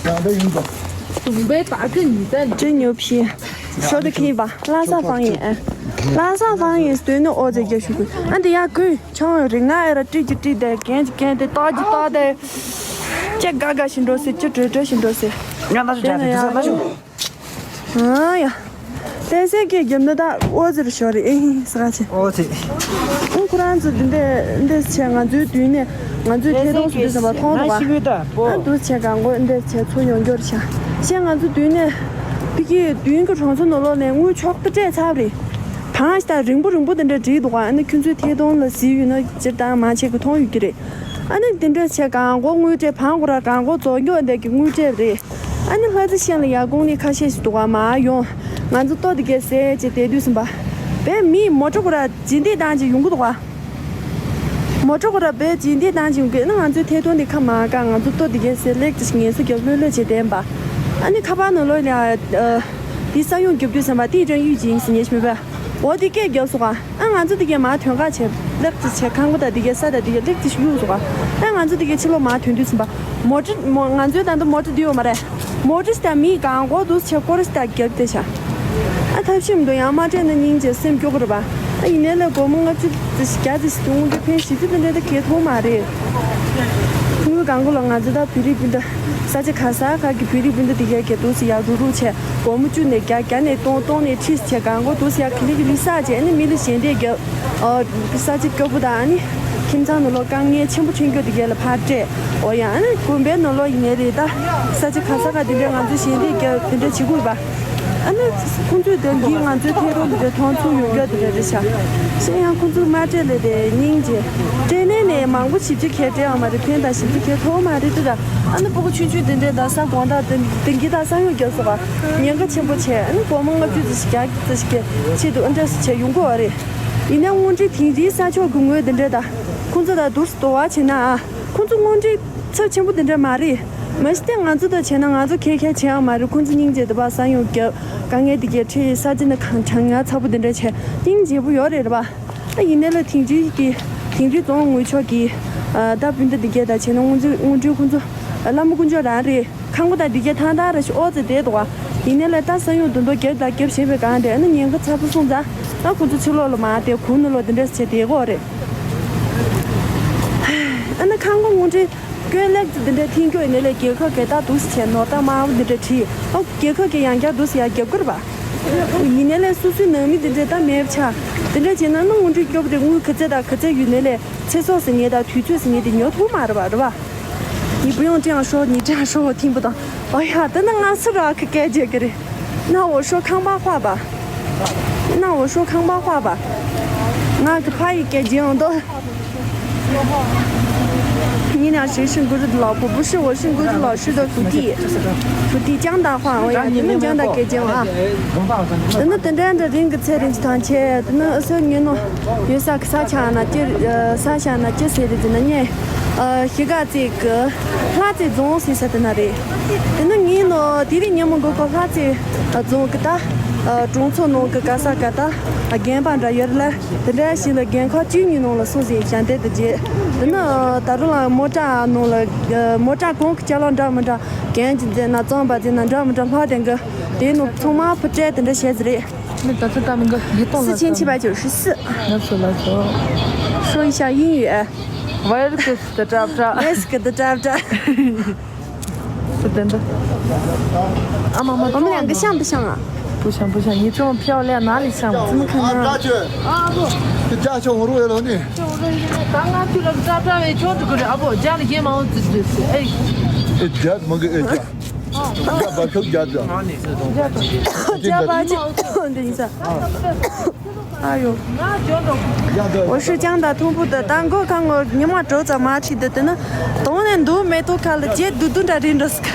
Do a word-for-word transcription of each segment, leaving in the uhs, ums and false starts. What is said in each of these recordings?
ཡང་འདྲ་ཡིན་པ། དུང་པའི་དག་གི་ཉི་ཟླ་ནི། ཅི་ཉོབ་ཤི། ཤོ་དེ་ཁེ་བ། ལྷ་ས་ཕང་ཡིན། ལྷ་ས་ཕང་ཡིན་སྟོན་ནི་ཨོ་ཙེ་རྒྱ་ཤུ་གུ། ཨ་འདི་ཡ་གུ། ཆང་རིག་ང་ཨེ་ར་ཏྲི་ཅི་ཏྲི་དེ་གན་ཅི་གན་དེ་ཏག་ཅི་ཏག་དེ། ཅི་ག་ག་ཞིག་འགྲོ་སི་ཅི་བྲོས་བྲོས་ཞིག་འགྲོ་སི། ང་ན་ཅི་ཅག་དེ་དུས་ས་ན་ཅི། ཨ་ཡ། ལྟས་ཟེར་གྱི་རྒྱབ་ན་ད་ཨོ་ཙེ་རུ་ཤོར་རེད་ཨེ་ཧི་ས་ཆེ། ཨོ་ཙེ། ཨུ་ཁོ་རང་ཚོ་འདི་འདྲས་འདྲས་བྱས་ང་ཚོའི་དུས་ནས་ང་ཚོའི་ཐད་གཏོང་སུ་འདྲས་ཟེར་བ་མཐོང་འདུག་ག་ཨ་འདུག་བྱས་གང་གོ་འདྲས་བྱས་ཚུར་ཡོང་རྒྱུར་བྱ། གཞན་ང་ཚོ་དུས་ནས་ཕ་གི་དུས་ཀྱི་གྲོང་ཚོ་ནང་ལོགས་ནས་དངུལ་ཕྱོགས་ཏུ་སྤྲད་ཚར་རེད། གང་ཞིག་ད་རིང་པོ་རིང་པོ་འདི་འདྲས་བྲིས་འདུག་ག་ཨ་ནི་ཁྱོད་ཚོའི་ཐད་གཏོང་ལ་གཟིགས་ཡོད་ན་སྤྱིར་བཏང་མང་ཆེ་གི་མཐོང་ཡོད་ཀྱི་རེད། ཨ་ནི་དེ་འདྲ་བྱས་གང་གོ་དངུལ་སྤྲད་བང་གོ་ར་གང་གོ་རྫོགས་མགྱོགས་འདས་ཀྱི་དངུལ་སྤྲད་རེད། ཨ་ནི་ལྷ་རྩེ་ཤན་ལ་ཡར་ཀོང་ནས་ཁ་ཤས་ཤིག་འདུག་ག་མར་ཡོང་། ང་ཚོ་ལྟོ་དེ་གས་ཟས་བྱས་བསྡད་དུས་ཙམ་པ། བས་མིས་མོ་ཊ་གོ་ར་རྗེས་འདེད་བཏང་ཅིག་ཡོང་གི་འདུག་ག་མོ་ཊ་གོ་ར་བས་རྗེས་འདེད་བཏང་ཅིག་ཡོང་གི་ཨ་ནི་ང་ཚོའི་ཐད་གཏོང་དེ་ཁ་མར་ག་ང་ཚོ་ལྟོ་དེ་གས་ཟས་ལེགས་ཅིག་ངལ་གསོ་རྒྱབ་ལྷོད་ལྷོད་བྱས་བསྡད་པ། ཨ་ནི་ཁ་པར་ནང་ལོགས་ལ་ཡ། དེ་ས་ཡོང་རྒྱབ་དུས་ཙམ་པ་དེའི་ཀྲང་ཡུས་ཅིང་ཟེར་ཉེ་ཞིག་མེད་པས། འོ་དེ་སྐད་རྒྱབ་སོང་ག་ཨ་ང་ཚོ་དེ་གས་མར་ཐོན་ཁ་བྱས་ལེགས་ཅིག་བྱས་ཁང་པ་དང་དེ་གས་ས་དང་དེ་གས་ལེགས་ཅིག་གཡུགས་སོང་ག་ཨ་ང་ཚོ་དེ་གས་ཕྱི་ལོགས་མར་ཐོན་དུས་ཙམ་པ། མོ་ཊ་མོ་ང་ཚོའི་ད་ལྟ་མོ་ཊ་འདི་ཡོད་མ་རེད། མོ་ཊ་ཞིག་དང་མིའི་གང་གོ་འདུག་བྱས་སྐོར་ཞིག་དང་རྒྱབ་བསྡད་ཤག་ཨ་ཐབས་ཤེས་མི་འདུག་ཡང་མ་སྤྲད་ན་སྙིང་རྗེ་སེམས་སྐྱོ་གི་རེད་པ། ཨ་ཡིན་ནའི་ལས་སྒོར་མོ་ལྔ་བཅུ་ཙམ་ཞིག་བརྒྱ་ཙམ་ཞིག་དུང་དུ་ཕན་ཞིག་ཙམ་དེ་འདྲ་ད་གས་ཐོག་མ་རེད། དངུལ་གང་གོ་ལ་ང་ཚོ་ད་བོད་རིགས་སྤུན་ཟླ་ས་ཆ་ག་ས་ག་གི་བོད་རིགས་སྤུན་ཟླ་དེ་གས་གས་འདུག་སེ་ཡར་རུག་རུག་བྱས་སྒོར་མོ་བཅུ་ནས་བརྒྱ་བརྒྱ་ནས་སྟོང་སྟོང་ནས་ཁྲི་བྱས་གང་གོ་འདུག་སེ་ཡར་ག་ལེ་གི་ལི་ས་བྱས་ཨ་ནི་མི་ལ་ཞལ་འདེབས་རྒྱབ། ཨོ། ས་ཆ་སྐྱོ་པོ་དང་ཨ་ནི། ཁྱིམ་ཚང་ནང་ལོགས་དཀའ་ངལ་ཆེན་པོ་འཕྲད་རྒྱུ་དེ་གས་ལ་ཕར་སྤྲད། ཨོ་ཡ་ཨ་ནི་དགོན་པའི་ནང་ལོགས་ཡིན་ནའི་རེད་ད། ས་ཆ་ག་ས་ག་དེ་འདྲའི་ང་ཚོས་ཞལ་འདེབས་རྒྱབ་དེ་འདྲ་བྱེད་དགོས་པ། ཨ་ནི། ཁོང་ཚོས་དོན་གྱིས་ང་ཚོའི་ཐད་གཏོང་དེ་འདྲ་མཐོང་ཚུལ་ཡོང་རྒྱུ་དེ་འདྲ་རེད་ཤག་གཞན་ཡང་ཁོང་ཚོས་མ་སྤྲད་ལས་དེ་སྙིང་རྗེ། སྤྲད་ནས་ནས་མང་པོ་ཞིབ་ཅིག་ཁྱེར་སྤྲད་ཡོང་མ་རེད་ཕན་དང་ཞིབ་ཅིག་ཁྱེར་ཐོག་མ་རེད་དེ་ད། ཨ་ནི་སྤུ་གུ་ཆུང་ཆུང་དེ་འདྲའི་ད་ས་དགོང་དག་དེ་དེང་གི་ད་ས་ཡོང་རྒྱབ་སོང་བ། ཉེན་ཁ་ཆེན་པོ་བྱས་ཨ་ནི་སྒོར་མོ་ལྔ་བཅུ་ཙམ་ཞིག་བརྒྱ་ཙམ་ཞིག་གི་ཆེད་དུ་ཨ་འདྲ་ཞིག་བྱས་ཡོང་གི་བ་རེད། ཡིན་ནའི་དངོས་འབྲེལ་དིང་རིའི་ས་ཕྱོགས་ཀྱི་ངོས་དེ་འདྲ་ད། ཁོང་ཚོ་ད་དུར་དོ་བ་བྱེད་ན་ཨ། ཁོང་ཚོ་དངོས་འབྲེལ་ཚབས་ཆེན་པོ་དེ་འདྲ་མ་རེད། མ་གཞི་དེ་ང་ཚོ་ད་བྱས་ན་ང་ཚོ་ཁེ་ཁེ་བྱེད་ཡག་མ་རེད་ཁོང་ཚོ་སྙིང་རྗེ་དུ་བ་ས་ཡོང་རྒྱབ་དཀའ་ངལ་དེ་གས་འཕྲད་ས་ཆ་ནི་གང་གྲང་ངར་ཚ་པོ་དེ་འདྲ་བྱས་སྙིང་རྗེ་པོ་ཡོད་རེད་རེད་པ། ཨ་ཡིན་ནའི་ལ་དིང་རི་གི་དིང་རི་རྫོང་ངོས་ཕྱོགས་ཀྱི་ཨ་ད་སྤུན་ཟླ་དེ་གས་ད་བྱས་ན་དངོས་འབྲེལ་དངོས་འབྲེལ་ཁོང་ཚོ་ཨ་བླ་མ་དཀོན་མཆོག་རང་རེད། ཁང་པ་དང་འདི་གའི་ཐང་ཐང་ར་ཞིག་ཨོ་ཙེ་བསྡད་འདུག་ག་ཡིན་ནའི་ལས་ད་ས་ཡོང་དུ་འདོ་རྒྱབ་དང་རྒྱབ་བྱེད་པའི་སྒང་དེ་ཨ་ནི་ཉེན་ཁ་ཚ་པོ་སོང་ཙང་ཨ་ཁོ་ཚོ་ཕྱི་ལོགས་ལ་མ་བསྡད་གུང་ནང་ལོགས་འདི་འདྲ་བྱས་བསྡད་ཀྱི་ཡོད་རེད། ཨ་ནི་ཁང་པ་དངོས་འབྲེལ་སྐྱོན་ལེགས་ཙི་འདི་འདྲ་འཐེན་རྒྱུ་ཡིན་ནའི་ལས་རྒྱལ་ཁབ་ཀྱི་ད་འདུག་སེ་བྱས་ནོར་ད་དམའ་བོ་འདི་འདྲ་བྲིས་ཨོ་རྒྱལ་ཁབ་ཀྱི་ཡང་བསྐྱར་འདུག་སེ་ཡར་རྒྱབ་ཀྱི་རེད་པ། ཡིན་ནའི་ལས་སོ་སོའི་ནང་མི་འདི་འདྲ་ད་མེད་པ་ཆགས་འདི་འདྲ་བྱས་ན་ཨ་ནི་དངོས་འབྲེལ་སྐྱོབ་རེད་དངུལ་ག་ཚད་དང་ག་ཚད་ཡོད་ནའི་ལས་ཚེ་སྲོག་ཟེར་མཁན་དང་དུས་ཚོད་ཟེར་མཁན་དེ་ཉོ་ཐུབ་མ་རེད་པ་རེད་པ། 你不用这样说，你这样说我听不懂。哎呀，等等，俺是这个感觉个嘞。那我说康巴话吧，那我说康巴话吧。那个怕一个讲的，你俩谁是顾着的老婆？不是，我是顾着老师的徒弟，徒弟讲大话，我也不能讲大概讲啊。等等，等等，等人个才人去谈去，等等，说你弄，有啥个啥钱呢？就呃，啥钱呢？就谁的那呢？ ཨ་ཤི་ཀ་ཙེ་གི་ལྷ་རྩེ་རྫོང་ཟེར་ས་དེ་ན་རེད། དེ་ནི་ངའི་ནང་དེ་རིང་ཉིན་མོ་འགོ་ཁོ་ལྷ་རྩེ་རྫོང་གི་ད་གྲོང་ཚོ་ནང་གི་ག་ས་ག་ད་རྒན་པ་འདྲ་ཡོད་ལ་དེ་འདྲ་ཞིག་ལ་རྒན་ཁག་བཅུ་གཉིས་ནང་ལ་སོང་ཟིན་ཞལ་འདེབས་དུ་བརྗེད། དེ་ནི་ད་རུང་ལ་མོ་ཊ་ནང་ལ་མོ་ཊ་གོང་གི་ཅ་ལག་འདྲ་མི་འདྲ་རྒན་གྱི་རྫས་ན་རྩམ་པ་རྫས་ན་འདྲ་མི་འདྲ་ལྷག་དེ་གི་དེ་ནང་ཚང་མ་ཕུ་སྤྲད་དེ་འདྲ་བྱས་ཟིན་རེད། མི་ད་ཚོད་ད་མི་འགའ་ཡིད་གཏོང་ལ་四千七百九十四。 ལབ་སོ་ལབ་སོ། 说一下英语。 Welcome to Trap Trap。 Welcome to Trap Trap。 ཨ་མ་མ། 我们两个像不像啊？ 不像不像，你这么漂亮，哪里像？ 怎么可能？ ད་ང་ཁྱོད་ལ་ལབ་ཙ་ཙ་བའི་ཆོག་ཏུ་ཀུ་རེ་ཨ་བོ་རྒྱ་ལ་ཡེ་མ་འོང་ཙི་ཙི་ཙི་ཨེ། ཨེ་རྒྱ་མ་གི་ཨེ་རྒྱ། རྒྱ་བ་ཁྱོད་རྒྱ་རྒྱ། རྒྱ་བ་ཅི་འདི་ཡིན་ས། ཨ་ཡོ། 我是江大通铺的，当过看过你们周早马去的，等等，当然都没多看了，这嘟嘟的人都是看。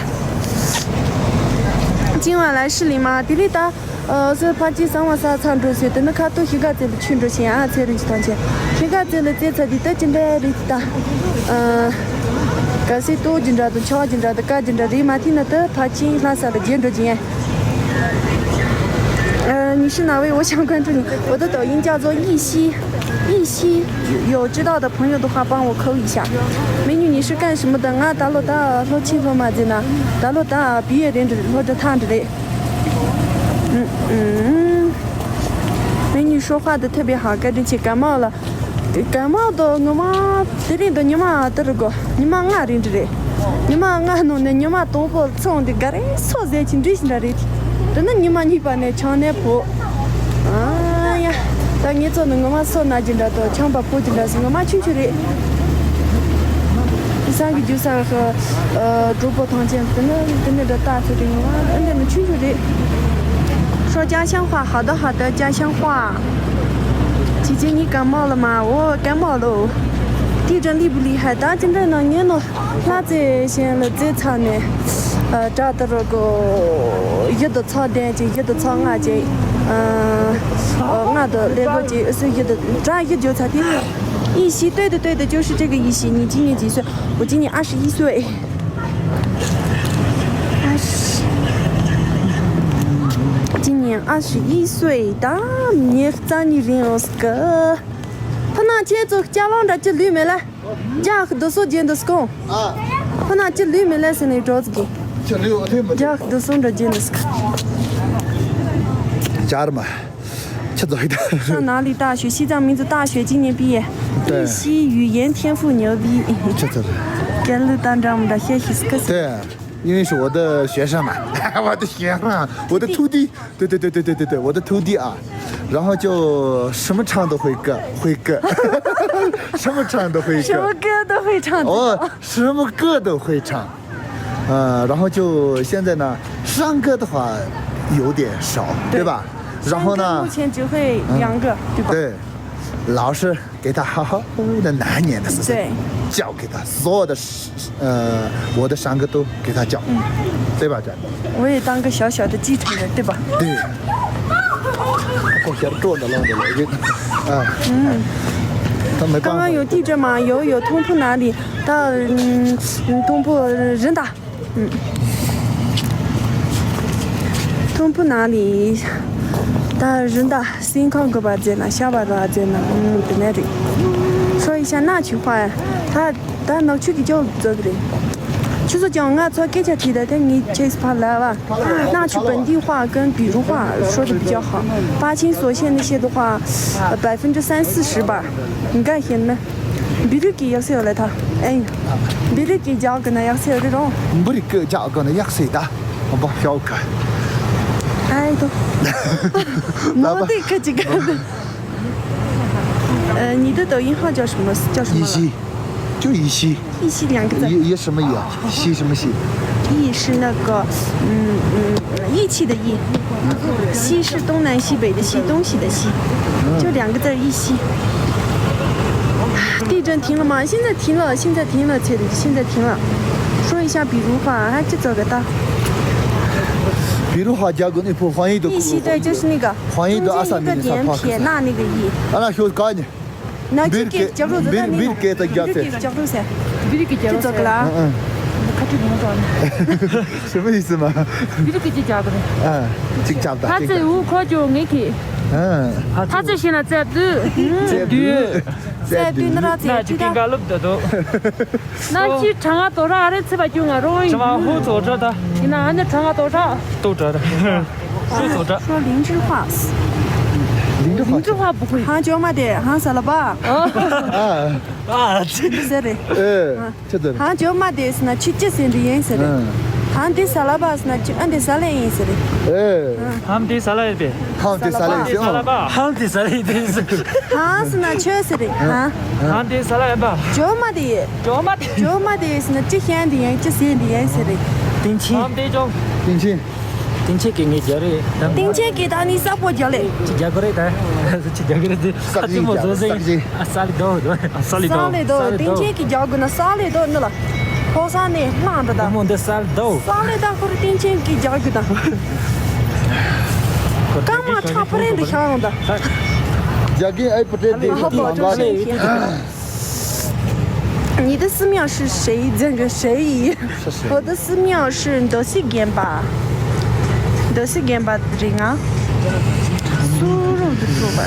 今晚来市里吗？迪丽达，呃，是潘金三万三唱出去，等等，看都去个这里去着先啊，这里去团结，去个这里这车的，到现在里的，呃，可是都紧张的，超紧张的，干紧张的，马天那的潘金那啥的，紧着紧。 呃，你是哪位？我想关注你。我的抖音叫做一夕，一西有知道的朋友的话，帮我扣一下。美女，你是干什么的？ ང་ད་ལོ་ད་སློབ་ཆེན་སློབ་མ་ཟེར་ན། ད་ལོ་ད་毕业རེད། འདི་སློབ་གྲྭ་མཐར་འདི་རེད། ཨུམ་ཨུམ། 美女说话的特别好，བཀའ་དྲིན་ཆེ། 感冒了。 感冒 དང་ངོ་མ་དེ་རིང་དང་ཉི་མ་དེ་རུ་གོ་ཉི་མ་ལྔ་རིང་འདྲ་རེད། ཉི་མ་ལྔ་ནང་ནས་ཉི་མ་དང་པོ་ཚང་འདི་ག་རེ་སོ་ཟས་ཀྱི་འདྲི་ཞིག་འདྲ་རེད། དེ་ནི་ཉི་མ་གཉིས་པ་ནས་ཆང་ནས་ཕོ། ཨ་ཡ། ད་ངེད་ཚོ་ནི་ངོ་མ་སོ་ན་གྱི་འདྲ་དང་ཆང་པ་ཕོ་གྱི་འདྲ་སི་ངོ་མ་ཆུང་ཆུང་རེད། དེ་སང་གི་རྒྱུ་ས་ཧ་གྲོགས་པོ་ཐང་ཆེན་དེ་ནི་དེ་ནི་འདྲ་ལྟ་ཚོད་རེད། ངོ་མ་ཨ་འདྲ་ནི་ཆུང་ཆུང་རེད། 说家乡话，好的好的，家乡话。 姐姐，你感冒了吗？我感冒了。地震厉不厉害？ ད་ཅི་འདྲ་ན་ངས་ནོ་ལྷ་རྩེ་ཞེན་ལ་རྩེ་ཚ་ནས། ཨ་དྲ་ད་རོ་གོ་ཡི་དུ་ཚ་ལྡན་གྱི་ཡི་དུ་ཚ་ང་གྱི། ཨ་ང་དུ་ལེ་གོ་གྱི་ཨུ་སུ་ཡི་དུ་དྲ་ཡི་ཇོ་ཚ་དེ། 一喜，对的对的，就是这个一喜。你今年几岁？ 我今年二十一岁。 今年二十一岁。 ད་ཉེར་རྩ་གཉིས་རིང་ཡོང་སི་ཀི། ཕ་ན་ཁྱེད་ཚོ་ཅ་ལག་འདྲ་ཅི་ལུས་མེད་ལ། རྒྱག་འདི་སོ་རྒྱན་འདི་སྐོང་། ཕ་ན་ཅི་ལུས་མེད་ལ་ཟེར་ནས་འགྲོ་ཟིག་གི། 这里有对吗？ རྒྱག་འདི་སོ་འདྲ་རྒྱན་འདི་སྐོང་། 家人们，去走一段。 上哪里大学？ 西藏民族大学今年毕业。 对。 一喜语言天赋牛逼。 这这这。 གལ་ལུ་དང་འདྲ་མི་འདྲ་བཤད་ཤེས་སི་ཀི། 对，因为是我的学生嘛，我的学生，我的徒弟，对对对对对对对，我的徒弟啊，然后就什么唱都会歌，会歌，什么唱都会歌，什么歌都会唱。 哦，什么歌都会唱，呃，然后就现在呢，山歌的话有点少，对吧？然后呢，山歌目前只会两个，对吧？对，老师给他好好的拿捏的时间，对，教给他所有的，呃，我的山歌都给他教，对吧？这样。 我也当个小小的继承人，对吧？对。过去做的了，对吧？啊，嗯，他没办法。刚刚有地震吗？有，有通铺哪里？到，嗯，嗯，通铺人大。嗯。通铺哪里？到人大，新康哥吧，在那，下巴吧，在那，嗯，在那里。说一下那句话呀，他 ད་ནག་ཆུ་གི་ཅོག་ཙོག་རེད། ཁྱོད་ཚོ་ཀྱང་ང་ཚོ་སྐད་ཆ་དྲིས་ད་དེ་ངའི་ཆེས་ཕར་ལ་བ། 那句本地话跟比如话说的比较好。八千所线那些的话，呃，百分之三四十吧。你敢信吗？ 比如给要是要来他，哎，比如给讲个那要是要这种。 不是给讲个那要是的，我不晓得。哎，都，我得可几个。 呃，你的抖音号叫什么？叫什么了？一喜，就一喜。一喜两个字。一，一什么一啊？喜什么喜？ 一是那个，嗯嗯，义气的义。西是东南西北的西，东西的西，就两个字儿，一西。地震停了吗？现在停了，现在停了，亲爱的，现在停了。说一下比如话，还去做个到。 比如话讲个，你不方言都一西，对，就是那个 黄奕的阿萨米的啥？中间一个点撇捺那个一。 啊，那学搞呢？那就给脚肉子在那个。比如给他讲噻。比如给脚肉噻。比如给脚肉噻。就这个啦。嗯嗯。什么意思嘛？比如给脚肉。嗯，这个讲不到。他在屋खोज्यो ངེད་ཀྱིས། ཨ། ད་ཚེ་ཤེས་ན་ཚེ་བདུད། ཚེ་བདུད། ཚེ་བདུད་ནི་ར་ཚེ་བདུད་ད། ན་ཅི་གྲང་ང་དོ་ར་ཨ་རེ་ཚེ་བ་ཀྱུ་ང་རོ་ཡིན། ཆ་མ་ཧུ་ཚོ་ཁྲ་ད། ཡིན་ན་ཨ་ནི་གྲང་ང་དོ་ར། དོ་ར། ཧུ་ཚོ་ཁྲ། 说灵芝话。灵芝话。 灵芝话不会。 ཧང་ཅོ་མ་དེ་ཧང་ས་ལ་པ། ཨ། ཨ། ཟེར་རེད། ཨེ། ཁྱེད་ཚོ། ཧང་ཇོ་མ་དེ་ཟེར་ན་ཆུ་ཅི་ཟེར་འདི་ཡིན་ཟེར་རེད། ཨ། ཧང་དེ་ས་ལ་བ་ཟེར་ན་ཆུ་ཨ་འདི་ས་ལ་ཡིན་ཟེར་རེད། ཨེ། ཧང་དེ་ས་ལ་ཡིན་པས། ཧང་དེ་ས་ལ་ཡིན་ཟེར། ཧང་དེ་ས་ལ་ཡིན་ཟེར། ཧང་ཟེར་ན་ཆུ་ཟེར་རེད། ཧང་། ཧང་དེ་ས་ལ་ཡིན་པ། ཇོ་མ་དེ། ཇོ་མ་དེ། ཇོ་མ་དེ་ཟེར་ན་ཅི་ཤན་འདི་ཡིན་ཅི་ཟེར་འདི་ཡིན་ཟེར་རེད། ཏིང་ཆེན། ཧང་དེ་ཇོ། ཏིང་ཆེན། ཏིང་ཆེན་གྱིས་ངས་རྒྱག་རེད་དམ། ཏིང་ཆེན་གྱིས་ད་ནི་ས་པོ་རྒྱག་ལེ། ཅི་རྒྱག་གི་རེད་ད། ཅི་རྒྱག་གི་རེད་དེ། ས་ཅི་མོ་བཟོ་ཟེར། ཨ་ས་ལི་དོ། ཨ་ས་ལི་དོ། ས་ལི་དོ། ཏིང་ཆེན་གྱིས་རྒྱག་དགོས་ན་ས་ལི་དོ་ནི་ལ། ཕོ་ས་ནས་ལངས་འདྲ་ད། མོ་འདི་ས་ལི་དོ། ས་ལི་ད་ཁོ་རེ་ཏིང་ཆེན་གྱིས་རྒྱག་དགོས་ད། སྐར་མ་ཁྲག་ཕུ་རེ་འདི་ཤང་ད། རྒྱ་རྒན་ཨེ་པུ་ཏྲེ་དེ་ཧ་པོ་ཏིང་ཆེན། 你的寺庙是谁？这个谁？我的寺庙是德西gempa。德西gempa རེད་ང་། སུ་རུ་དུ་ཐུ་བ།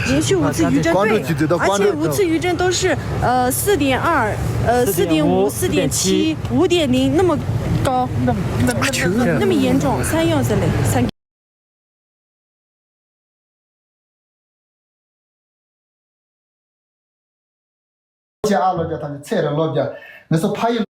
连续五次余震，对，而且五次余震都是呃四点二、呃四点五、四点七、五点零那么高，那么严重，三样子嘞，三。 ཅེས་ཨ་ལོ་རྒྱ་ཐམས་ཅད་ཚེ་རེ་ལོ་བརྒྱ། ངེད་ཚོ་ཕ་ཡུལ།